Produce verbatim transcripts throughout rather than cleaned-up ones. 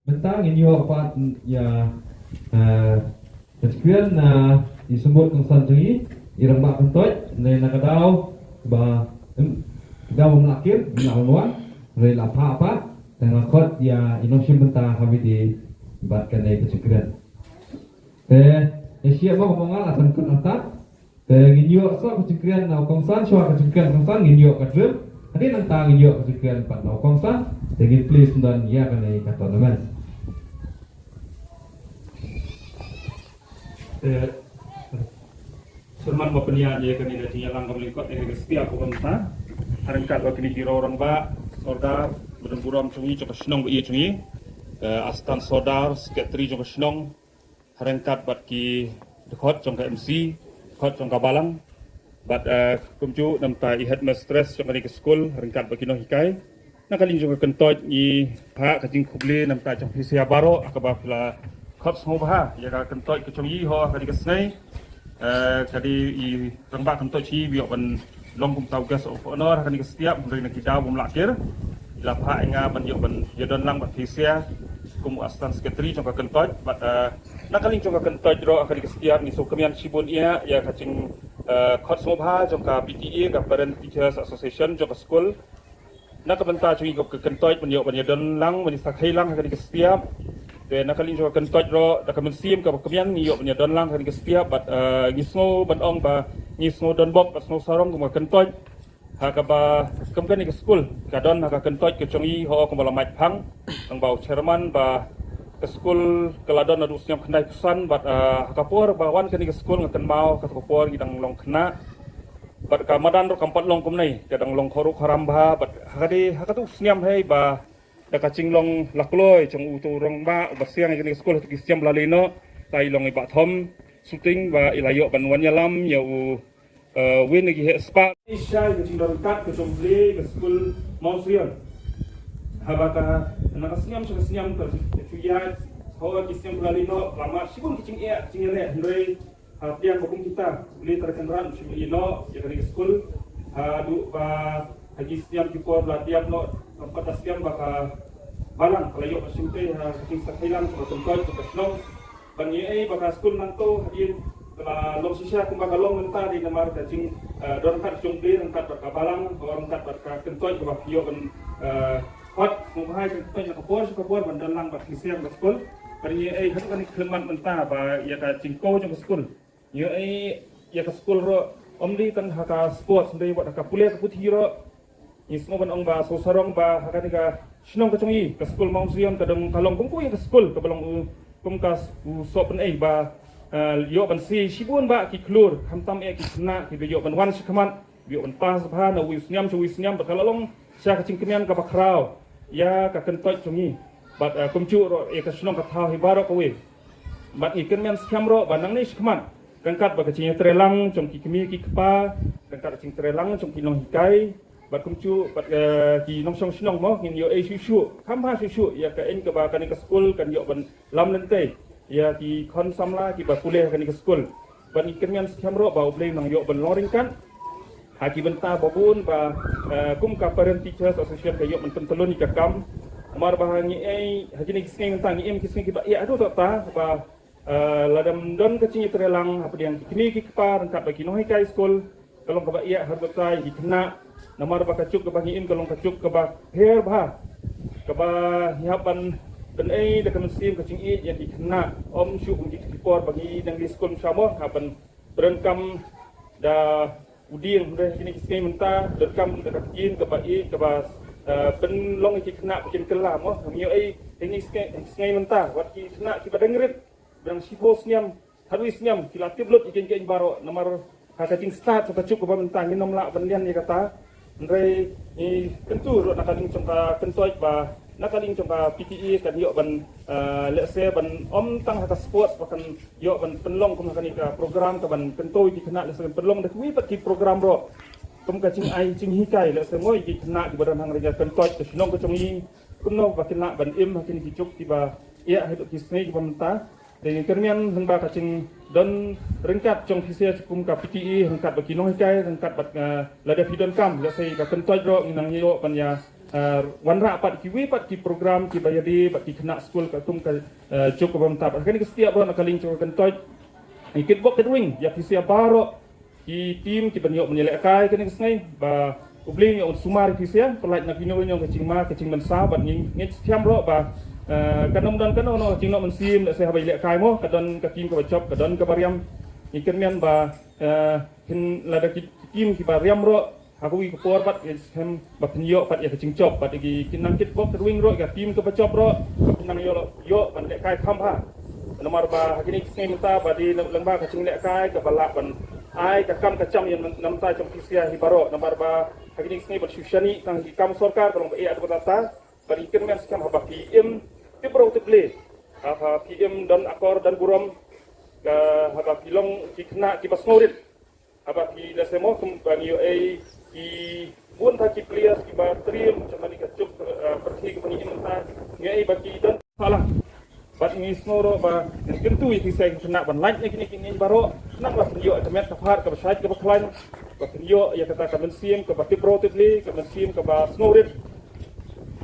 Mynta ngin ïoh pat ïa, eh, ka jingkren na i symbud kongsan jong ngi, i Rangbah Kyntoit, ne na ka daw ba, em, ka daw ba mlakir, mlak wan, re la pa pa, te nga khot ïa i nongshim bynta ha video bad kane ka jingkren. Te, ïa shi mo mo nga la tan kut ata. Te ngin ïoh sa ka jingkren na u kongsan, shuwa ka jingkren kongsan ngin ïoh ka drill. Hadien nangta ngin ïoh ka jingkren pat na u kongsan. Te ngin plie sdang ïa kane ka tournament. Te Chairman ba pynïaid ïa kane ka jingïalang kam lyngkot ïa kane ka stia ko bynta. Ryngkat bad kine ki rong rangbah, sordar, ba don burom jong ngi jong ka shnong ba ïeit jong ngi. Eh, Assistant Sordar, Secretary jong ka shnong, ryngkat bad ki dkhot jong ka M C, dkhot jong ka balang, bad, eh, kumjuh namta i headmistress jong kane ka skul, ryngkat bad ki nonghikai. Na ka liang jong ka Kyntoit ngi phah ka jingkhublei namta jong phi sha baroh, ha kaba phi la khot sngewbha ïa ka Kyntoit ka jong ngi ha kane ka sngi. Eh, ka dei i Rangbah Kyntoit hi ba ïoh ban long kum uta u guest of honor ha kane ka stiap, hynrei na ki daw bym lah kir, i la phah ïa nga ban ïoh ban ïadon lang bad phi sha kum u Assistant Secretary jong ka Kyntoit. Bad, eh, na ka liang jong ka Kyntoit ruh ha kane ka stiap ngi sngewkmen shibun ïa, ïa ka jing, eh, khot sngewbha jong ka P T A, ka Parent Teachers Association jong ka skul. Na ka bynta jong ngi kum ka Kyntoit ban ïoh ban ïadon lang, ban ïa sakhi lang ha kane ka stiap. Te na ka liang jong ka Kyntoit ruh, da ka mynsiem kaba kmen ngi ïoh ban ïadon lang ha kane ka stiap, bad, eh, ngi sngew ban ong ba ngi sngew donbok bad sngew sarong kum ka Kyntoit. Ha kaba kum kane ka skul ka don ha ka Kyntoit ka jong ngi ho kumba la mait phang. Nang ba u chairman ba ka skul ka la don naduh u snem khyndai phew san bad, eh, ha ka por ba wan kane ka skul nga kynmaw ka por ngi dang long khynnah. Bad ka madan ruh kam pat long kumne, ka dang long khoro kharam bha, bad ha ka dei, ha katu u snem hei ba da ka jinglong lakloi jong utu u rangbah uba siang ïa kane ka skul ha katu ki snem ba la leit noh, te i long i Bah Thom Suting ba i la ïoh ban wan ïalam ïa u, eh, win ïa ki heh spah. Shai ka jingdon kat ka jong U Blei ka skul Mawsrion. Haba ka, na ka snem sha ka snem ka ju ïaid, ha ki snem ba la leit noh la mad shibun ki jingeh jingïaleh, hynrei ha pdiang ba kum kita, U Blei Trai Kynrad u shim ïehnoh ïa kane ka skul. Haduh ba ha ki snem ki por la dep noh, kam pat da snem ba ka balang ka la ïoh ka shimti ha ka jingsakhi lang ka Kyntoit ka shnong. Ban ïa ei ba ka skul nangto hadien ka la long shisha kumba ka long mynta dei namar ka jing, eh, don kat jong U Blei ryngkat bad ka balang, ryngkat bad ka Kyntoit kaba ïoh ban, eh, khot sngewbha ïa ka Kyntoit na ka por sha ka por ban don lang bad ki siang ka skul. Ban ïa ei ha kane ka khyllipmat mynta ba ïa ka jingkiew jong ka skul. Ïa, eh, ïa ka skul ruh, ym dei tang ha ka sports, hynrei wat ha ka pule ka puthi ruh. Ngi sngew ban ong ba sngewsarong ba ha kane ka shnong ka jong ngi, ka skul Mawsrion ka dang ka long kum kawei ka skul kaba long u, kum ka s-, u sohpynei ba, eh, ïoh ban siew shibun ba ki khlur, khamtam eh ki khynnah kiba ïoh ban wan shakhmat, ïoh ban pass bha na uwei u snem sha uwei u snem, ba ka la long sha ka jingkmen kaba khraw ïa ka Kyntoit jong ngi. Bad, eh, kumjuh ruh ïa ka shnong ka thaw hi baroh kawei. Bad ngi kyrmen skhem ruh ba nangne shakhmat, ryngkat bad ka jingïatreilang jong ki kmie ki kpa, ryngkat ka jingtreilang jong ki nonghikai, bad kumjuh bad, eh, ki nongshong shnong mo, ngin ïoh ei shuh shuh, kham bha shuh shuh ïa ka, ïa kaba kane ka skul kan ïoh ban lam lynti ïa ki khun samla kiba pule ha kane ka skul. Bad ngi kyrmen skhem ruh ba U Blei un nang ïoh ban long ryngkat ha ki bynta ba bun ba, eh, kum ka Parent Teachers Association ka ïoh ban pyntlun ïa ka kam. Namar ba ngi ei ha kine ki sngi mynta ngi im ki sngi kiba ïa haduh ta ba, eh, lada ym don ka jingïatreilang hapdeng ki kmie ki kpa ryngkat bad ki nonghikai skul, ka long kaba ïa har batai ki khynnah. Namar ba ka juk kaba ngi im ka long ka juk kaba pher bha, kaba ngi hap ban pynei da ka mynsiem ka jingïeit ïa ki khynnah. Ym shuh kum ki por ba ngi dang leit skul sha mo, hap ban pyndonkam da u dieng, da kine ki sngi mynta donkam da ka ktien kaba ïeit kaba, eh, pynlong ïa ki khynnah ba kin kylla mo. Ngi ïoh ei kine ki sngi, sngi mynta wat ki khynnah kiba dang rit, ba dang shiphew snem, arwei snem, ki la tip lut ïa kine kine baroh, namar ha ka jingstad jong ka juk kaba mynta ngin ym lah ban lian ïa kata. Hynrei ngi kyntu ruh na ka liang jong ka Kyntoit ba na ka liang jong ka P T A kan ïoh ban, eh, lehse ban ym tang ha ka sports ba kan ïoh ban pynlong kum ha kane ka program kaban kyntu ïa ki khynnah, lehse kan pynlong da kiwei pat ki program ruh kum ka jingai jinghikai, lehse mo ïa ki khynnah kiba don hangne ha ka Kyntoit ka shnong ka jong ngi, kumno ba kin lah ban im ha kine ki juk kiba ïa haduh ki sngi kiba mynta. Te ngi kyrmen lyngba ka jingdon ryngkat jong phi sha kum ka P T A ryngkat bad ki nonghikai ryngkat bad, eh, lada phi donkam, lehse ka Kyntoit ruh ngi nang ïoh ban ïa, eh, wanrah pat kiwei pat ki program kiba ïadei bad ki khynnah skul katkum ka, eh, juk kaba mynta. Bad ha kane ka step ruh na ka liang jong ka kyntoit, ngi kitbok kitwing ïa phi sha baroh ki team kiba ïoh ban ïalehkai kane ka sngi, ba U Blei un ïoh un sumar ïa phi sha, pynlait na kino kino ka jingma ka jingmynsaw. Bad ngi ngeit skhem ruh ba, eh, kan ym don kano kano ka jingnoh mynsiem, lehse haba ïalehkai mo, ka don ka team kaba jop, ka don kaba riam. Ngi kyrmen ba, eh, phin, lada ki team kiba riam ruh, ha kawei ka por pat, ngi skhem ba phin ïoh pat ïa ka jingjop, bad ïa ki, kin nang kitbok kitwing ruh ïa ka team kaba jop ruh, ba phin nang ïoh, ïoh ban lehkai kham bha. Namar ba ha kine ki sngi mynta ba dei lyngba ka jinglehkai kaba lah ban ai ka kam ka jam ïa na bynta jong phi sha hi baroh. Namar ba ha kine ki sngi ba shu shaniah tang ki kam sorkar ka long ba eh ïa ka bynta. Bad ngi kyrmen skhem haba phi im tip bro tip Blei, haba phi im don akor don burom, ka, haba phi long ki khynnah kiba sngewrit, haba phi, lehse mo, kumba ngi ïohi ki bun bha ki players kiba triem, jong kane ka juk, eh, pyrthei kaba ngi im mynta, ngi ïohi ba ki don sah lang. Bad ngi sngew ruh ba ngi kyntu ïa phi sha ki khynnah ban lait na kine kine baroh, khnang ba phin ïoh ka met ka phad kaba shait kaba khlaiñ, ba phin ïoh ïa kata ka mynsiem kaba tip bro tip Blei, ka mynsiem kaba sngewrit,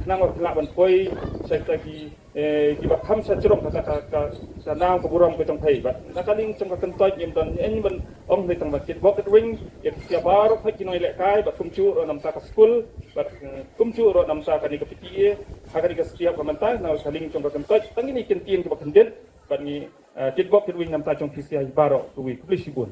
khnang ba phin lah ban poi sha kita ki, eh, kiba kham shajrong kata ka, ka, ka nam ka burom ka jong phi. Bad na ka liang jong ka kyntoit ngim don ei ei ban ong, hynrei tang ban kitbok kitwing ïa phi sha baroh phi ki nonglehkai, bad kumjuh ruh na bynta ka skul, bad, eh, kumjuh ruh na bynta kane ka P T A. Ha kane ka step ka mynta na ka liang jong ka kyntoit, tang kine ki kyntien kiba khyndiat, bad ngi, eh, kitbok kitwing na bynta jong phi sha baroh kawei. Khublei shibun.